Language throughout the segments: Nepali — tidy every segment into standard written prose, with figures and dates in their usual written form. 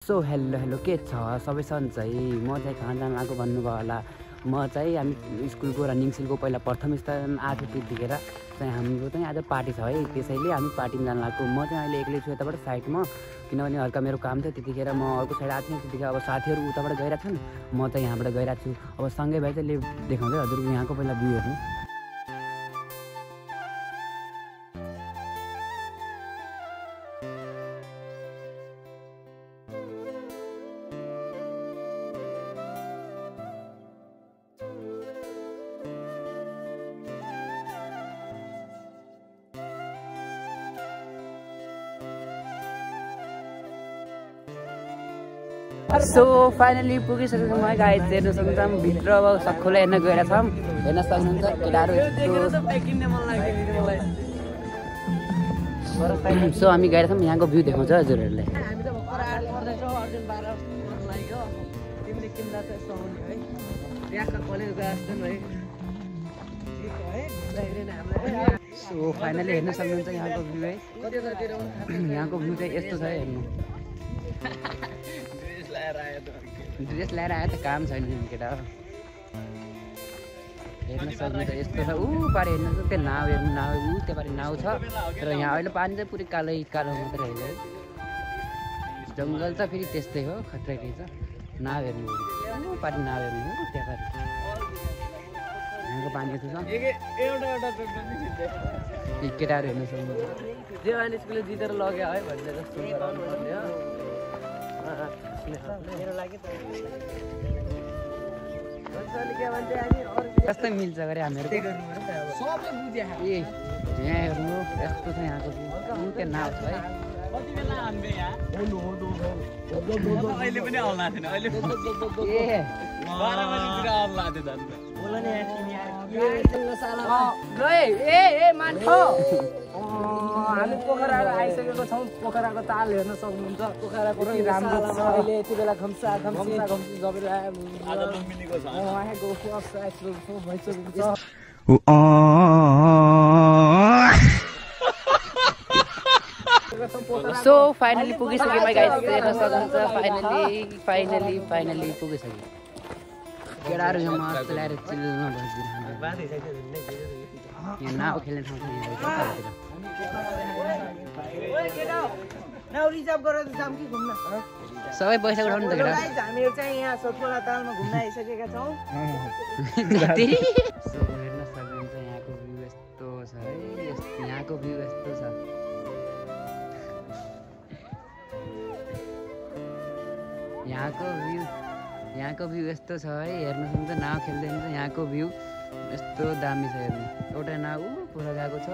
सो हेलो के छ सबै सन्चै म चाहिँ कहाँ जान लागेको भन्नुभयो होला म चाहिँ हामी स्कुलको रनिङ सिलको पहिला प्रथम स्थान आएको त्यतिखेर चाहिँ हाम्रो चाहिँ आज पार्टी छ है त्यसैले हामी पार्टीमा जान लागेको म चाहिँ अहिले एक्लै छु यताबाट साइडमा किनभने हल्का मेरो काम थियो त्यतिखेर म अर्को साइड आएको थिएँ त्यतिखेर अब साथीहरू उताबाट गइरहेको छन् म चाहिँ यहाँबाट गइरहेको छु अब सँगै भाइ चाहिँ देखाउँदै हजुरको यहाँको पहिला भ्यू हेर्नु सो फाइनली पुगिसकेको म गाइस हेर्न सक्नुहुन्छ भित्र अब सक्खोला हेर्न गएर छौँ हेर्न सक्नुहुन्छ केटाहरू सो हामी गएर छौँ यहाँको भ्यू देखाउँछ हजुरहरूलाई सो फाइनली हेर्न सक्नुहुन्छ यहाँको भ्यू है यहाँको भ्यू चाहिँ यस्तो छ हेर्नु ड्रेस ल्याएर आयो त काम छैन केटा हेर्न सक्नुहुन्छ यस्तो छ ऊ पारि हेर्नु त्यो नाउ हेर्नु नाउ ऊ त्यो पारि नाउ छ र यहाँ अहिले पानी चाहिँ पुरै कालो मात्रै होइन है जङ्गल त फेरि त्यस्तै हो खतरा रहेछ नाउ हेर्नु ऊ पारि नाउ हेर्नु त्यहाँ पारि यहाँको पानी यस्तो छ केटाहरू हेर्न सक्नुहुन्छ जे अनि स्कुलले जितेर लग्यो है भन्ने जस्तो कस्तै मिल्छ गरे हामीहरू ए यहाँ हेर्नु यस्तो छ यहाँको त्यो नाउ छ है हामी पोखरा आइसकेको छौँ पोखराको ताल हेर्न सक्नुहुन्छ पोखराको राम्रो छ अहिले यति बेला घम्सा जबेर सो फाइनली पुगिसक्यो गाइस हेर्न सक्नुहुन्छ फाइनली पुगिसक्यो केटाहरू यहाँ मस्त ल्याएर चिल्लमा बसिदिनु यहाँ नाउ खेल्ने ठाउँ छ सबै पैसा उठाउनु त केटा हामीहरू चाहिँ यहाँ सतखोला तालमा घुम्न आइसकेका छौँ सो हेर्न सक्नुहुन्छ यहाँको भ्यू यस्तो छ है यहाँको भ्यू यस्तो छ यहाँको भ्यू यस्तो छ है हेर्न सक्नुहुन्छ नाउ खेल्दै हुन्छ यहाँको भ्यू यस्तो दामी छ हेर्नु एउटा नाउ पुरा गएको छ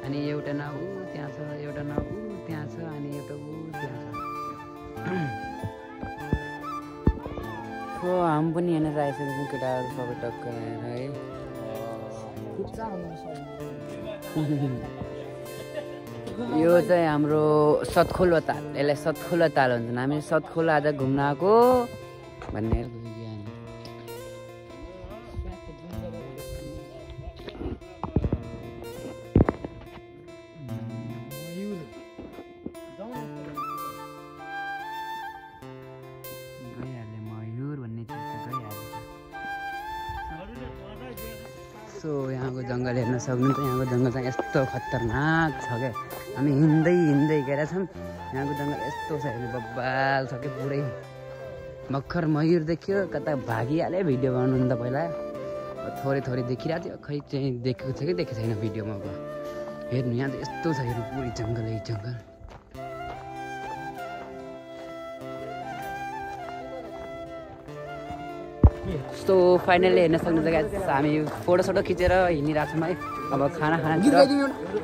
अनि एउटा नाउ त्यहाँ छ एउटा नाउ त्यहाँ छ अनि एउटा त्यहाँ छ सो हामी पनि हेर्न आइसकेको छौँ केटाहरू सबै टक्क है यो चाहिँ हाम्रो सतखोला ताल यसलाई सतखोला ताल भन्छन् हामी सतखोला आज घुम्न आएको भन्ने सो यहाँको जङ्गल हेर्न सक्नुहुन्छ यहाँको जङ्गल चाहिँ यस्तो खतरनाक छ क्या हामी हिँड्दै गएर छौँ यहाँको जङ्गल यस्तो छ हेर्नु बब्बाल छ क्या पुरै भर्खर मयूर देख्यो कता भागिहाल्यो भिडियो बनाउनु त पहिला थोरै देखिरहेको थियो खै चाहिँ देखेको छ कि देखेको छैन भिडियोमा अब हेर्नु यहाँ चाहिँ यस्तो छ हेर्नु पुरै जङ्गल सो फाइनली हेर्न सक्नुहुन्छ हामी फोटो खिचेर हिँडिरहेको छौँ है अब खाना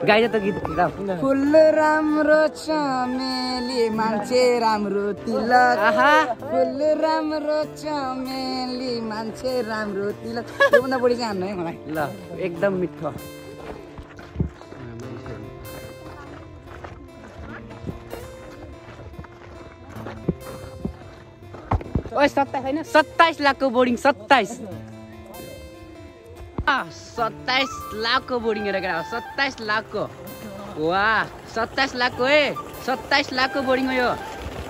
गाई त गीत फुल राम्रो चमेली मान्छे राम्रो तिलक फुल राम्रो चमेली मान्छे राम्रो तिलक त्योभन्दा बढी चाहिँ हान्नु है मलाई ल एकदम मिठो ओए 27 होइन 27 लाखको बोर्डिङ 27 लाखको बोर्डिङ हेरेर 27 लाखको वाह 27 लाखको 27 लाखको बोर्डिङ हो यो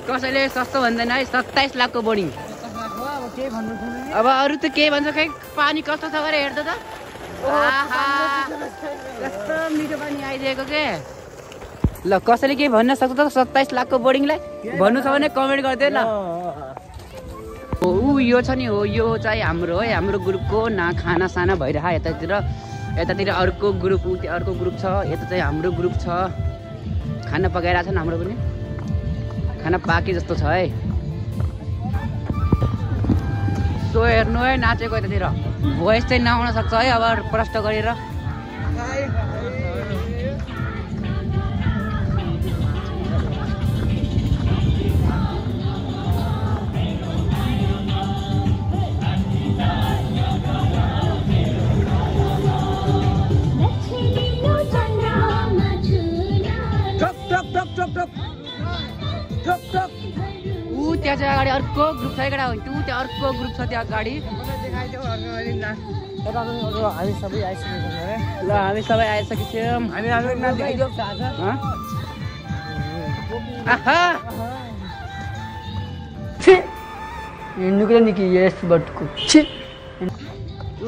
कसैले सस्तो भन्दैन है 27 लाखको बोर्डिङ अब अरू त के भन्छ खै पानी कस्तो छ गरे हेर्दा त आहा कस्तो मिठो पानी आइदिएको के ल कसैले के भन्न सक्छ त 27 लाखको बोर्डिङलाई भन्नु छ भने कमेन्ट गरिदिनु ल ऊ यो छ नि हो यो चाहिँ हाम्रो है हाम्रो ग्रुपको ना खाना साना भइरहेको यतातिर अर्को ग्रुप अर्को ग्रुप छ यता चाहिँ हाम्रो ग्रुप छ खाना पकाइरहेको छ हाम्रो पनि खाना पाके जस्तो छ है सो हेर्नु है नाचेको यतातिर भोइस चाहिँ नआउन सक्छ है अब प्रष्ट गरेर त्यहाँ चाहिँ अगाडि अर्को ग्रुप छ केटा होइन त्यहाँ अर्को ग्रुप छ त्यहाँ अगाडि ल हामी सबै आइसकेछौँ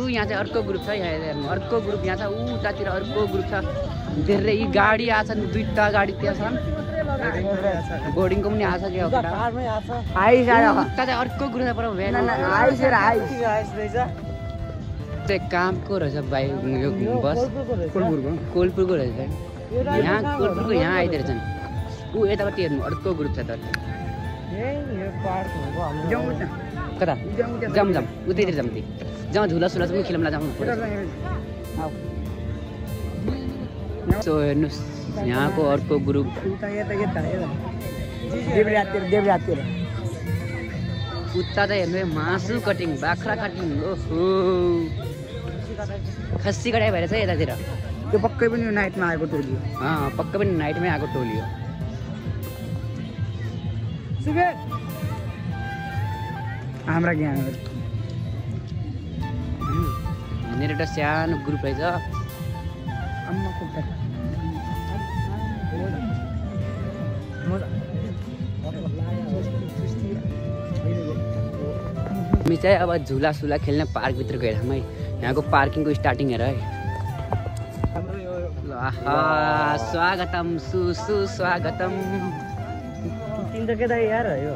यहाँ चाहिँ अर्को ग्रुप छ यहाँ अर्को ग्रुप यहाँ छ उतातिर अर्को ग्रुप छ धेरै गाडी आएको छ 2टा गाडी त्यहाँ छन् बोर्डिङको पनि आएको छ क्या अर्को ग्रुप छ त्यो कामको रहेछ बाइक यो बस कोलपुरको रहेछ यहाँ कोलपुरको यहाँ आइदिएर छन् ऊ यतापट्टि हेर्नु अर्को ग्रुप छ त कता जाउँ उतैतिर जाउँ जाउँ झुला सुला पनि खेलौँला जाउँ सो हेर्नुहोस् यहाँको अर्को ग्रुप उता चाहिँ हेर्नु मासु कटिङ बाख्रा कटिङ ओहो खस्सी कटाइ भएर चाहिँ यतातिर त्यो पक्कै पनि नाइटमा आएको टोली पक्कै पनि नाइटमै आएको टोली हो हाम्रा ज्ञानहरू यहाँनिर एउटा सानो ग्रुप रहेछ हामी चाहिँ अब झुला सुला खेल्ने पार्कभित्र गएर है यहाँको पार्किङको स्टार्टिङ हेर है स्वागतम सुस्वागतम यार यो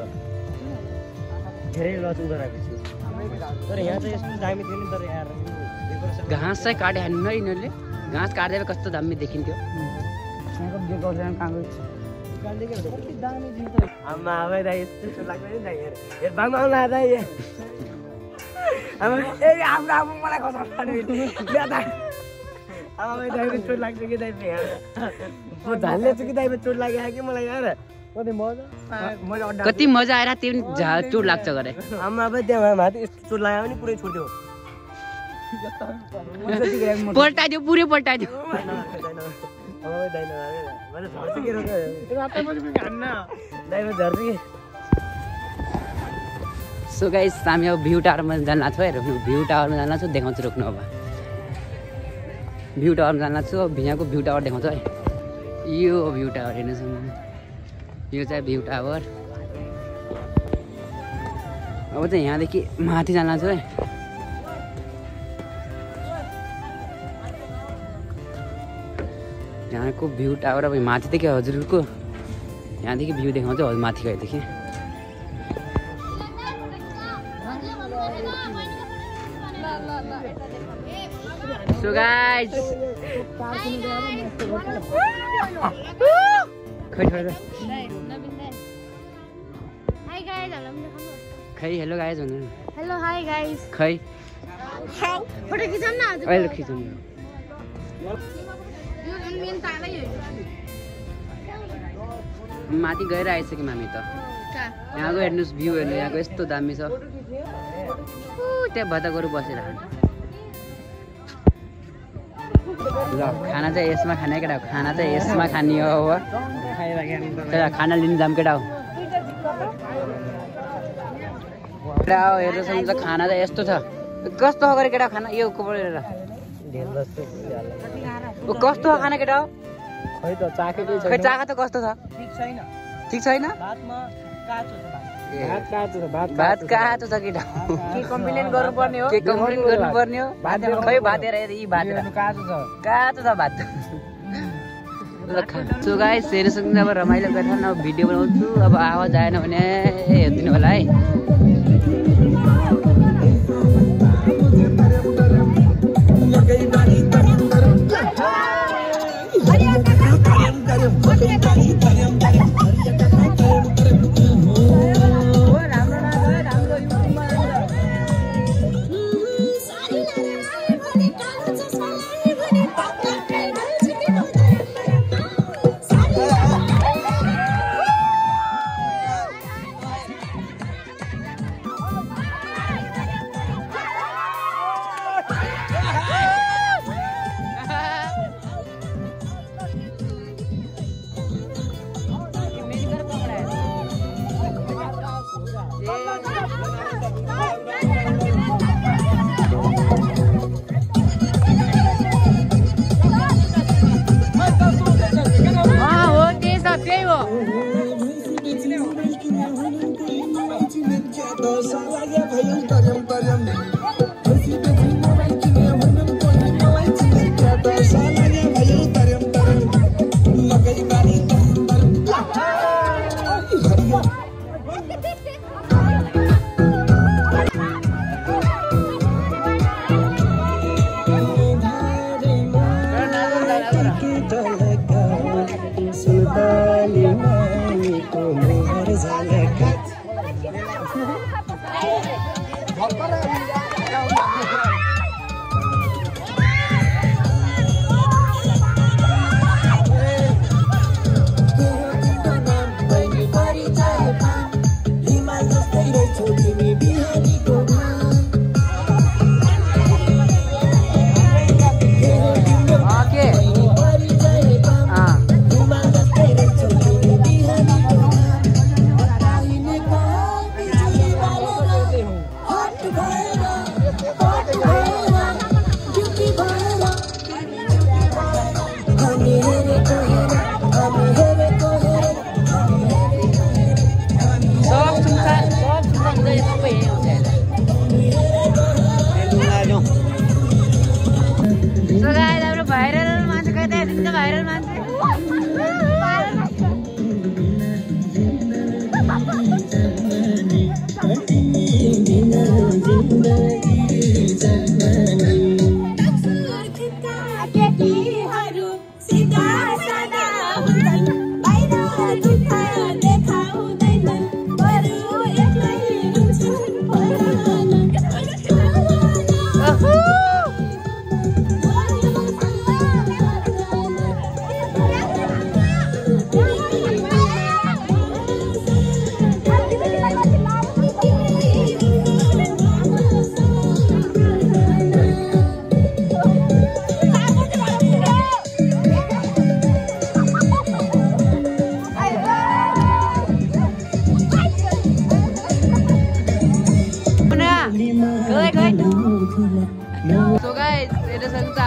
धेरै लज उदारहेको तर यहाँ चाहिँ यस्तो दामी थियो नि तर यार घाँस चाहिँ काटे हान्नु है यिनीहरूले घाँस काट्दै कस्तो दामी देखिन्थ्यो कति मजा आएर त्यो चोट लाग्छ गरे त्यहाँ माथि यस्तो चोट लाग्यो भने पुरै छोडिदियो पल्टाइदियो पुरै पल्टाइदियो सो गाइस हामी अब भ्यू टावरमा जान लाग्छ है भ्यू टावरमा जान लाग्छु देखाउँछु रोक्नु अब भ्यू टावरमा जान लाग्छु अब यहाँको भ्यू टावर देखाउँछु है यो भ्यू टावर हेर्नुहोस् यो चाहिँ भ्यू टावर अब चाहिँ यहाँदेखि माथि जान लाग्छु है यहाँको भ्यू टावर अब माथिदेखि हजुरको यहाँदेखि भ्यू देखाउँछु हजुर माथि गएदेखि सो गाइस खै हेलो गाइस भन्नु हेलो हाई गाइस खै फोटो खिचौँ न अहिले खिचौँ माथि गएर आइसक्यौँ हामी त यहाँको हेर्नुहोस् भ्यू हेर्नु यहाँको यस्तो दामी छ त्यहाँ भत्तागोरु बसेर ल खाना चाहिँ यसमा खाने केटा हो खाना चाहिँ यसमा खाने हो खाना लिनु जाम केटा हो केटा हो हेर्नु सक्नुहुन्छ खाना चाहिँ यस्तो छ कस्तो हो गरे केटा खाना यो हेरेर कस्तो हो खाना केटा हो खै त चाखेकै खै चाखा त कस्तो छ ठीक छैन ठिक छैन भात काँचो छ केटा के कम्प्लेन गर्नुपर्ने हो के कम्प्लेन गर्नुपर्ने हो खै भातेर यी भातेर काँचो छ भात सो गाइस हेर्न सक्नुहुन्छ अब रमाइलो गरेर अब भिडियो बनाउँछु अब आवाज आएन भने हेरिदिनु होला है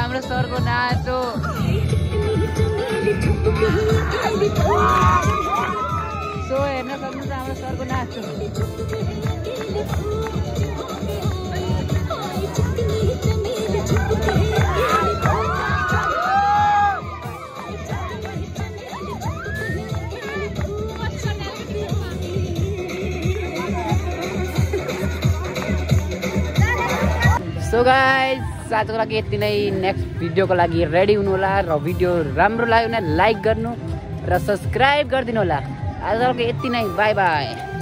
हाम्रो सरको नाच हो सो हेर्न सक्नुहुन्छ हाम्रो सरको नाच हो सो गाइस आजको लागि यति नै नेक्स्ट भिडियोको लागि रेडी हुनु होला र भिडियो राम्रो लाग्यो भने लाइक गर्नु र सब्स्क्राइब गरिदिनु होला आजको लागि यति नै बाई बाई